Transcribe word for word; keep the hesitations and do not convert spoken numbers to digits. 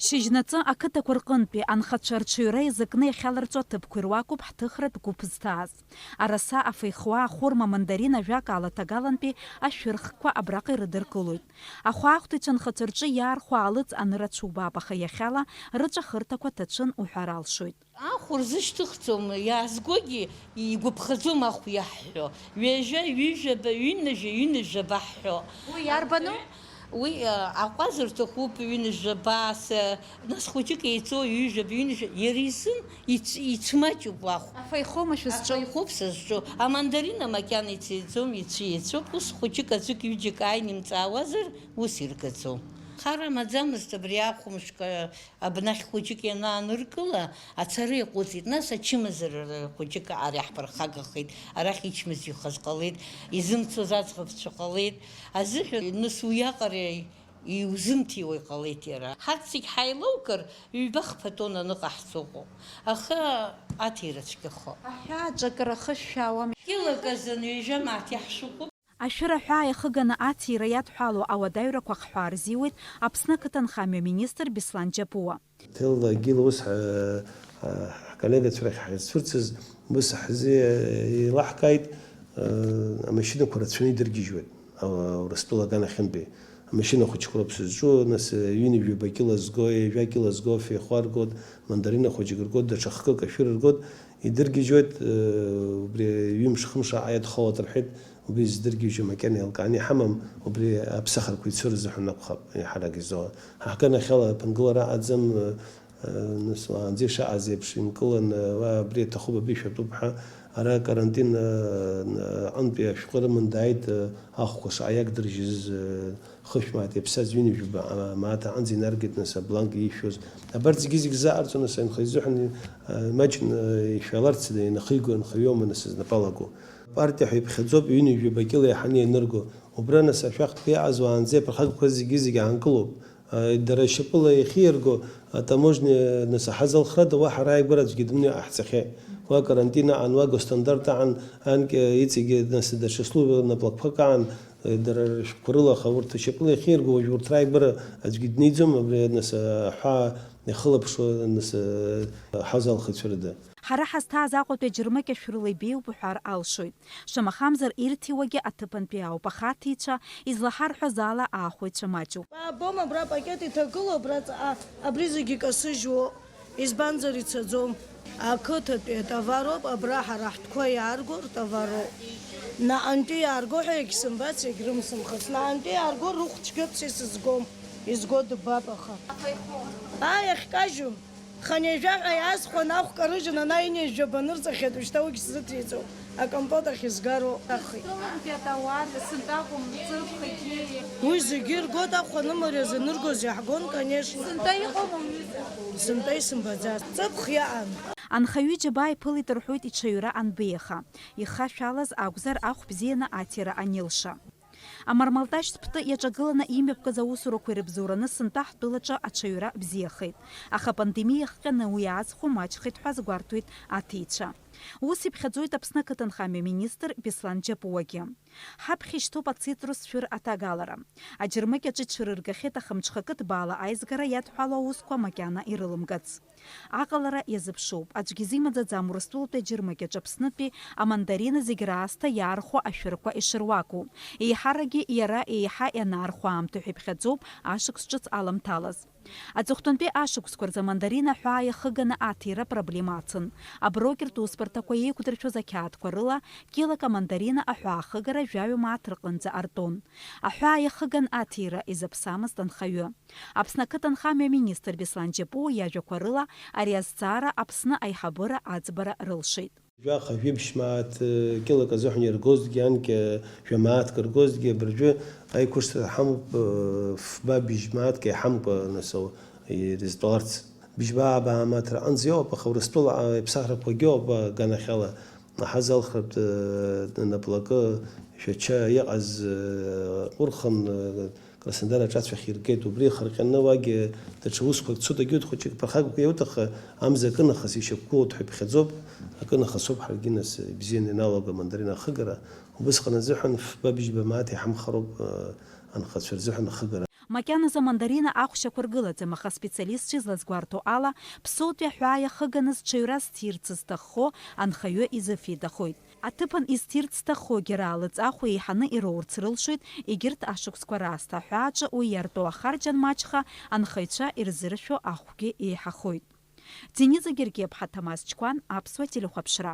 Шьыжьнаҵы ақыҭақәа рҟынтәи анхацәа рҽаҩра иазакны иахьаларҵо аҭыԥқәа ируакуп ҳҭыхратә гәыԥ зҭааз. Араса, афеихуа, ахәырма, амандарина, ажәакала, ҭагалантәи ашәырхқәа абраҟа ирыдыркылоит. Ахәаахәҭыҩцәа анхацәа рҿы иаархәо аалыҵ анырацәа убап, аха иахьала рыҵәахырҭақәа ҭацәын уҳәар алшоит. Ахә рзышьҭыхӡом, иаазгогьы игәаԥхаӡом ахә иаҳҳәо. Ҩажәа, ҩыжәаба, ҩынҩажәа, ҩынҩажәаба ҳҳәо. Уи иарбану? Уи, а, аҟәаз рҭахуп, ҩынҩажәаба, са, нас хәыҷык еиҵоу, ҩыжәаба, ҩынҩажәа, иара изын ицә-, ицәмаҷуп уахә. Афеихома шәызҿу? Афеихоуп сызҿу. Амандарина макьана ицеиӡом, ицәы еицәоуп, ус хәыҷык аӡәык ҩыџьак ааины имҵаауазар, ус иргаӡом. Хара амаӡамызт абри ахәымшк, а, Абнахь хәыҷык ианааныркыла, ацара иаҟәыҵит, нас ачымазарара хәыҷык аара иаҳԥырхагахеит, арахь ичмазаҩхаз ҟалеит, изымцоз аӡӷабцәа ҟалеит, азыҳәан, нас уиаҟара иузымҭиуа иҟалеит иара. Ҳарҭ зегь ҳаилоугар, ҩба-хԥа тонна аныҟаҳҵо ыҟоуп, аха аҭира цәгьахо. Аҳәаа аҿакыра хышәшәаауам. Кьылак азын ҩажәа мааҭ иаҳшәыхәуп. Ашәыр аҳәаа иахыганы аҭира иадҳәалоу ауадаҩрақәа ахҳәаа рзиуеит Аԥсны ақыҭанхамҩа министр Беслан Џьапуа. Ҭелла Гила ус ҳа-, ҳа-, ҳколлегацәа рахь ҳазцәырҵыз, ус ҳзы еилаҳкааит, э, амашьынақәа рацәаны идыргьежьуеит, а, Урыстәыла аганахьынтәи. Амашьына хәыҷқәа роуп сызҿу, нас, э, ҩынҩажәаба кьыла зго, ҩажәа кьыла зго, феихәа ргоит, мандарина хәыҷык ргоит, даҽа хкык ашәыр ргоит, идыргьежьуеит, э, убри ҩымш-хымш аҟара иадхалоит рҳәеит, убри зыдыргьежьуа макьана еилкааны иҳамам, убри аԥсахрақәа ицо рзыҳәан акәхап, еиҳарак изо. Ҳа ҳганахьала аԥынгылара аӡам, э, э, нас уаанӡа ишаҟаз еиԥш инкыланы, уа абри аҭахуп, абри шәатәуп ҳәа, ара карантин, э, аҟынтәи ашәҟәы рыман дааит, э, ахәқәа шаҟа иагдыржьыз, э, Хышә мааҭ иаԥсаз ҩынҩажәаба мааҭ аҟынӡа инаргеит, нас, абланк иишәоз. Абарҭ зегьы-зегь заҟарҵо, нас, анхаҩы изыҳәан, а, маҷны ишәаларц инахиго анхаҩы аума, нас, знапы алаго. Партиа ҳәа иԥхьаӡоуп, ҩынҩажәаба кьыла иаҳаны ианырго. Убра, нас, ашәахтәқәа иаҟаз уаанӡа иаԥырхагақәаз зегьы-зегь аанкылоуп. А, дара шьапыла иахьиарго, атаможниа, нас, аҳазалхрада уаҳа рааигәара аӡәгьы дымны иҟаҳҵахьеит. Уа карантин аан, уа госстандарт аан, анкьа иҵегьы, нас, даҽа служба наплакқәак аан, Дара рышәҟәқәа рыла, аха урҭ ашьапыла иахьирго, уажә урҭ рааигәара аӡәгьы днеиӡом, абри, нас, аҳәаа иахылаԥшуа, нас, аҳазалхыцәа рыда. Ҳара ҳазҭааз Аҟәатәи аџьармыкьа шәырла ибеиоуп уҳәар алшоит. Шамахамзар, ирҭиуагьы аҭыԥантәи ауп, аха аҭиҩцәа излаҳарҳәаз ала аахәаҩцәа маҷуп. Абом, абра апакет иҭагылоу, абра ҵаҟа, абри зегьы икасыжьуа. Избанзар, ицаӡом. Ақыҭатәи атовароуп, абра ҳара ҳтәқәа иаарго ртовароуп. Наҟантәи иаарго ҳәа егьсымбац, егьрымсымхыц. Наҟантәи иаарго рыхә цәгьоуп, са исызгом, изго дыббап, аха. Ааи, иахькажьу. Хынҩажәа ҳәа иаазхәан, ахә карыжьын, ана ҩынҩажәаба нырҵахьеит, ушьҭа уигь сзыҭиҵом. Акомпот ахь изгароуп. Урыстәылантәи атауар сынтәа акәым, ҵыԥхгьы. Уи зегьы иргоит, ахә анымариаз аныргоз иаҳгон, конечно. Сынтәа иҟоума уҩыза? Сынтәа исымбаӡацт. Ҵыԥх иаан. Анхаҩы џьабаа иԥылеит рҳәоит иҽаҩра анбеиаха. Ихашәалаз акәзар, ахә бзианы аҭира анилша. Амармалташь ԥты иаҿагыланы имҩаԥгаз аусурақәа ирыбзоураны сынтәа ҳтәылаҿы аҽаҩра бзиахеит. Аха апандемиа иахҟьаны уи аазхәо маҷхеит ҳәа азгәарҭоит аҭиҩцәа. Ус иԥхьаӡоит Аԥсны ақыҭанхамҩа министр Беслан Џьапуагьы. Ҳаԥхьа ишьҭоуп ацитрус шәыр аҭагалара. Аџьармыкьаҿ иҽырыргахьеит ахымҽхакы ҭбаала аизгара иадҳәалоу аусқәа макьана ирылымгац. Аҟалара иазыԥшуп. Аӡәгьы изимаӡаӡам Урыстәылатәи аџьармыкьаҿ Аԥснытәи амандарина зегь раасҭа иаархәо ашәырқәа ишыруаку. Еиҳаракгьы иара еиҳа ианаархәо аамҭа ҳәа иԥхьаӡоуп ашықәс ҿыц аламҭалаз. Аҵыхәтәантәи ашықәсқәа рзы амандарина аҳәаа иахыганы аҭира проблема ацын. Аброкерт усбарҭақәа еиқәдыршәоз ақьаадқәа рыла килак амандарина аҳәаа ахыгара жәаҩа мааҭ рҟынӡа артәон. Аҳәаа иахыган аҭира изаԥсамызт анхаҩы. Аԥсны ақыҭанхамҩа аминистр Беслан Џьапуа иажәақәа рыла, ари азҵаара Аԥсны аиҳабыра аӡбара рылшеит. Жәаха жәибжь мааҭ, э, кьылак азыҳәан иргозҭгьы, анкьа жәа мааҭк ргозҭгьы, абыржәы аиқәыршҭра ҳамоуп, э, фба бжь мааҭк иҳамкәа, нас, ау-, ирызтәаларц. Бжьба-аабаа мааҭ рҟынӡа иҟоуп, аха Урыстәыла, а, иԥсахрақәагьы ыҟоуп, а, аганахьала. Аҳазалхратә, э, наплакы Шәача иҟаз, э, ҟәырхын, э, Краснодар аҿацә ахь иргеит. Убри ихырҟьаны уагь даҽа усқәак цоит, агьут хәыҷык ԥырхагақәа иауҭахха, амза акы нахыс ишьақәгылоуп ҳәа иԥхьаӡоуп, акы нахысоуп ҳаргьы нас ибзианы ианалаго амандарина ахыгара. Убысҟан азыҳәан фба бжьба мааҭ иҳамхароуп, э, анхацәа рзыҳәан ахыгара. Макьаназы амандарина ахәшьақәа ргылаӡам, аха специалистцәа излазгәарҭо ала, ԥсоутәи аҳәаа иахыганы зҽаҩра зҭирц зҭаххо анхаҩы изыфеидахоит. Аҭыԥан изҭирц зҭаххогьы раалыҵ ахә еиҳаны ироурц рылшоит, егьырҭ ашықәсқәа раасҭа аҳәааҿы уи иарту ахарџь анмаҷха, анхаҩцәа ирзыршәо ахәгьы еиҳахоит. Дениза Гергиаԥҳа, Ҭамаз Чқәан, Аԥсуа телехәаԥшра.